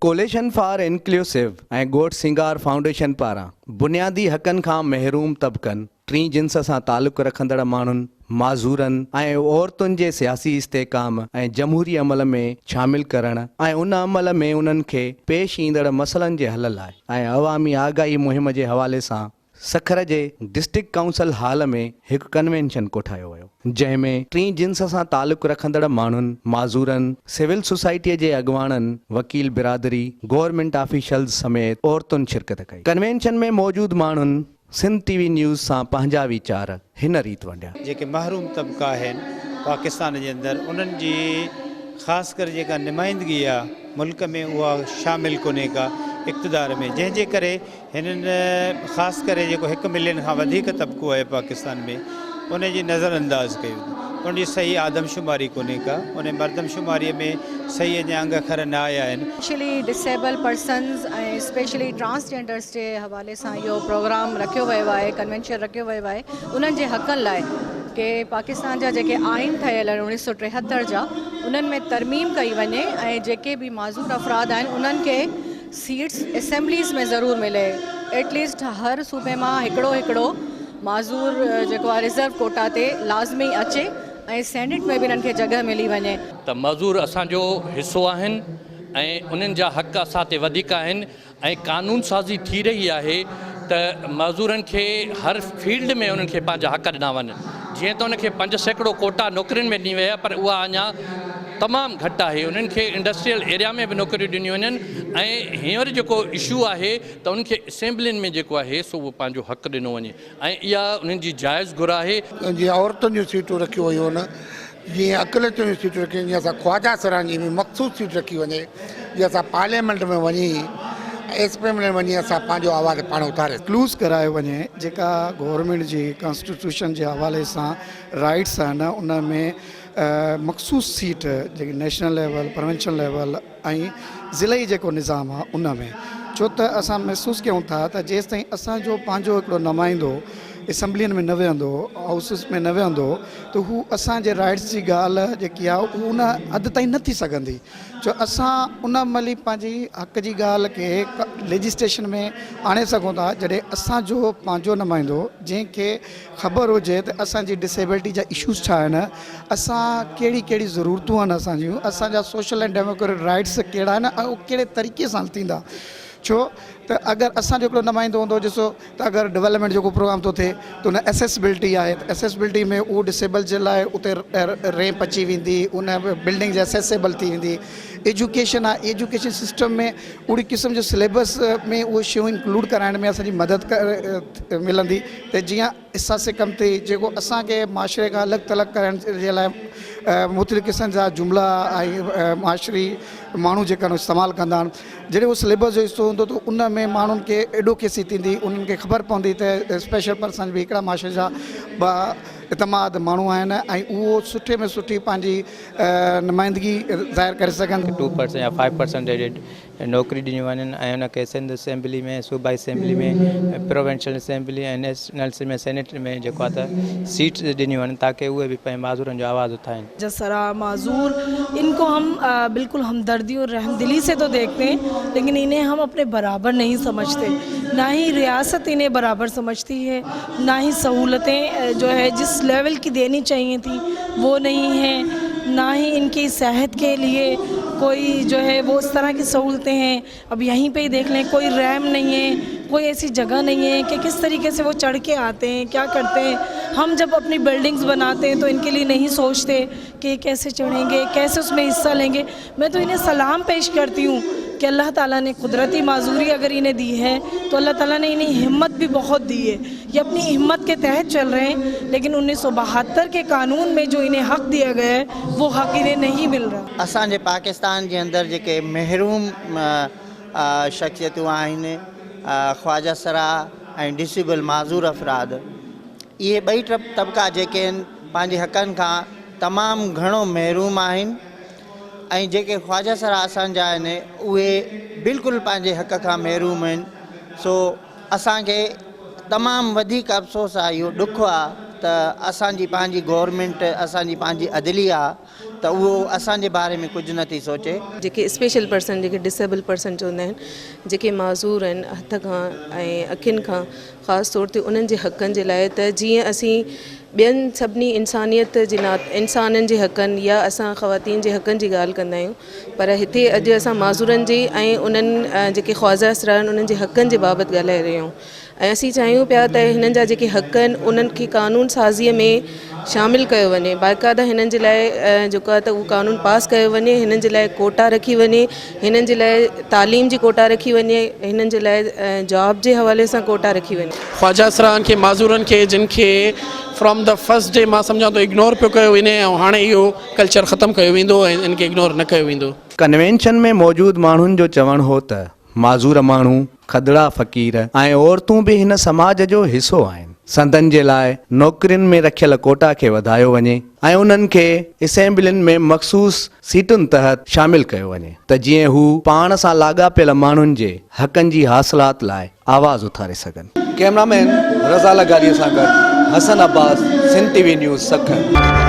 Coalition for انڪليوسو ۽ ڳوٺ سينگار foundation پاران بنيادي حقن کان محروم طبقن، ٽين جنس سان تعلق رکندڙ ماڻهن، معذورن ۽ عورتن جي سياسي استحڪام ۽ جمهوري عمل ۾ شامل ڪرڻ ۽ ان عمل ۾ انهن کي پيش ايندڙ مسئلن جي حل لاء ۽ عوامي آگاهي مهم جي حوالي سان سکر جي ڊسٽرڪٽ ڪائونسل هال ۾ هڪ ڪنوينشن ڪوٺايو ويو، جنهن ۾ ٽين جنس سان تعلق رکندڙ ماڻهن، معذورن، سول سوسائٽيء جي اڳواڻن، وڪيل برادري، گورنمينٽ آفيشلز سميت عورتن شرڪت ڪئي. ڪنوينشن ۾ موجود ماڻهن سنڌ ٽي وي نيوز سان پنهنجا ويچار هن ريت ونڊيا. جيڪي محروم طبقا آهن پاڪستان جي اندر انهن جي خاص ڪري جيڪا نمائندگي آ ملڪ ۾ اها شامل ڪونهي ڪا اقتدار ۾ جنهن جي ڪري هنن خاص ڪري جيڪو هڪ ملين کان وڌيڪ طبقو آهي پاڪستان ۾ ان جي نظر انداز ڪئي ويندي ان جي صحيح آدمشماري ڪونهي ڪا ان مردمشماري ۾ صحيح اڃا انگ اکر نه آيا آهن. Specially disabled persons ۽ specially transgenders جي حوالي سان اهو پروگرام رکيو ويو آهي ڪنوينشن رکيو ويو آهي انهن جي حقن لاء ڪي پاڪستان جا جيڪي آئين ٺهيل آهن اوڻيهه سو ٽيهتر جا انهن ۾ ترميم ڪئي وڃي ۽ جيڪي به معذور افراد آهن انهن کي سيٽس اسيمبليز ۾ ضرور ملي ايٽ ليسٽ هر صوبي مان هڪڙو هڪڙو معذور جيڪو آهي ريزرو ڪوٽا تي لازمي اچي ۽ سينيٽ ۾ به انهن کي جڳهه ملي وڃي. ته معذور اسان جو حصو آهن ۽ انهن جا حق اسان تي وڌيڪ آهن ۽ قانون سازي ٿي رهي آهي ته معذورن کي هر فيلڊ ۾ انهن کي پنهنجا حق ڏنا وڃن جيئن ته ان کي 5% ڪوٽا نوڪرين ۾ ڏني وئي آهي پر اها اڃا تمام گهٽ آهي انهن کي انڊسٽريل ايريا ۾ به نوڪريون ڏنيون وڃن ۽ هينئر جيڪو اشو آهي ته انهن کي اسيمبلين ۾ جيڪو آهي سو اهو پنهنجو حق ڏنو وڃي ۽ اها انهن جي جائز گهر آهي. جيئن عورتن جون سيٽون رکيون ويون آهن جيئن اقليتن جون سيٽون رکيون جيئن اسان خواجه سران جي به مخصوص سيٽ رکي وڃي جيئن اسان پارليامينٽ ۾ وڃي اسيمبلي ۾ وڃي اسان پنهنجو آواز پاڻ اٿاري سگهون. ڪلوز ڪرايو وڃي جيڪا گورنمينٽ جي ڪانسٽيٽيوشن جي حوالي سان رائيٽس آهن ان ۾ مخصوص سيٽ جيڪي نيشنل ليول پروونشل ليول ۽ ضلعي جيڪو نظام آهي ان ۾ ڇو ته اسان محسوس ڪيون ٿا ته جيستائين اسان جو پنهنجو هڪڙو نمائندو اسيمبلين ۾ نه ويهندو هائوسز ۾ نه ويهندو ته هو اسان جي رائٽس جي ڳالهه جيڪي آهي اهو ان حد تائين نه ٿي سگهندي ڇو اسان ان مهل ئي پنهنجي حق جي ڳالهه کي ليجسٽيشن ۾ آڻي سگهون ٿا جڏهن اسان جو پنهنجو نمائندو جنهن کي خبر هجي ته اسان جي ڊسيبلٽي جا اشوز ڇا آهن، اسان ڪهڙي ڪهڙي ضرورتون آهن اسان جون، اسان جا سوشل ۽ ڊيموڪريٽ رائٽس ڪهڙا آهن ۽ اهي ڪهڙي طريقي سان ٿيندا. ڇو ته اگر اسان جو هڪڙو نمائندو هوندو ڏسو ته اگر ڊولپمينٽ جو ڪو پروگرام ٿو ٿئي ته ان ايسيسبلٽي آهي ته ايسيسبلٽي ۾ اهو ڊسيبل جي لاء اتي ريمپ اچي ويندي ان بلڊنگ جي ايسيسبل ٿي ويندي ايجوڪيشن آهي ايجوڪيشن سسٽم ۾ اهڙي قسم جو سليبس ۾ اهي شيون انڪلوڊ ڪرائڻ ۾ اسان جي مدد ملندي ته جيئن احساس ڪمتري جيڪو اسان کي معاشري کان الڳ ٿلڳ ڪرڻ جي لاء مختلف قسم جا جملا ۽ معاشري ماڻهو جيڪا استعمال ڪندا آهن جڏهن اهو سليبس جو حصو هوندو ته ان ۾ ماڻهن کي ايڊوڪيسي ٿيندي انهن کي خبر پوندي ته اسپيشل پرسن به هڪڙا معاشري جا با اعتماد ماڻهو آهن ۽ اهو سٺي ۾ سٺي پنهنجي نمائندگي ظاهر ڪري سگهن. 2% يا 5% ايڊيڊ نوڪريون ڏنيون وڃن ۽ ان کي سنڌ اسيمبلي ۾ صوبائي assembly ۾ provincial assembly ۽ national ۾ senate ۾ جيڪو آهي ته سيٽس ڏنيون وڃن تاڪه اهي به پنهنجي معذورن جو آواز اٿائين. جسرا معذور ان کو هم بلڪل همدردي اور رحم دلي سي تو ديکتي هين ليڪن انهين هم اپني برابر نهين سمجهتي نا هي رياست انهين برابر سمجهتي هي نا هي سهولتين جو هي جس ليول ڪي ديني چاهيي ٿي وو نهين هي نا هي ان ڪي صحت ڪي ليي ڪوئي جو هي وو اس طرح ڪي سهولتين هين اب يهين پي هي ديک لين ڪوئي ريم نهين هي ڪوئي ايسي جگهه نهين هي ڪي ڪس طريقي سي وو چڙهه ڪي آتي هين ڪيا ڪرتي هين هم جب اپني بلڊنگز بناتي هين تو ان ڪي ليي نهين سوچتي ڪي ڪيسي چڙهين گي ڪيسي اس مين حصه لين گي مين تو انهين سلام پيش ڪرتي هون ڪي الله تعالي ني قدرتي معذوري اگر انهين the هي تو الله تعالي ني انهين همت بي بهت the هي يي اپني همت ڪي تحت چل رهي هين ليڪن 1972 ڪي قانون مين جو انهين حق ديا گيا هي وو حق انهين نهين مل رها. اسان جي پاڪستان جي اندر جيڪي محروم شخصيتون آهن خواجه سرا ۽ ڊسيبل معذور افراد اهي ٻئي طبقا جيڪي آهن پنهنجي حقن کان تمام گهڻو محروم آهن ۽ جيڪي خواجه سرا اسان جا آهن اهي بلڪل پنهنجي حق کان محروم آهن سو اسان کي تمام وڌيڪ افسوس آهي اهو ڏک آهي ته اسان جي پنهنجي گورنمينٽ اسان جي پنهنجي عدليه. ته اهو اسان جي باري ۾ ڪجهه نه ٿي سوچي. جيڪي اسپيشل پرسن جيڪي ڊسيبل پرسن چوندا آهن جيڪي معذور آهن هٿ کان ۽ اکين کان خاص طور تي انهن جي حقن جي لاء ته جيئن اسين ٻين سڀني انسانيت جي نات انسانن جي حقن يا اسان خواتين جي حقن جي ڳالهه ڪندا آهيون پر هتي اڄ اسان معذورن جي ۽ انهن جيڪي خواجه سرا آهن انهن جي حقن جي بابت ڳالهائي رهيا آهيون ۽ اسين چاهيون پيا ته هنن جا جيڪي حق آهن انهن کي قانون سازيء ۾ شامل ڪيو وڃي باقاعده هنن جي لاء جيڪو آهي ته اهو قانون پاس ڪيو وڃي هنن جي لاء ڪوٽا رکي وڃي هنن جي لاء تعليم جي ڪوٽا رکي وڃي هنن جي لاء جاب جي حوالي سان ڪوٽا رکي وڃي. خواجه سرائن کي معذورن کي جن کي فرام the first D مان سمجهان ٿو اگنور پيو ڪيو وڃي ۽ هاڻي اهو ڪلچر ختم ڪيو ويندو ۽ ان کي اگنور نه ڪيو ويندو. ڪنوينشن ۾ موجود ماڻهن جو چوڻ هو ته معذور ماڻهو، کدڙا فقير ۽ عورتون به هن سماج جو حصو آهن، سندن جي لاء نوڪرين ۾ رکيل ڪوٽا کي وڌايو وڃي ۽ انهن کي اسيمبلين ۾ مخصوص سيٽن تحت شامل ڪيو وڃي ته جيئن هو پاڻ سان لاڳاپيل ماڻهن جي حقن جي حاصلات لاء آواز اٿاري سگهن. ڪئميرا مين رضا لغاري سان گڏ Hassan Abbas, Sindh T V news, Sukkur.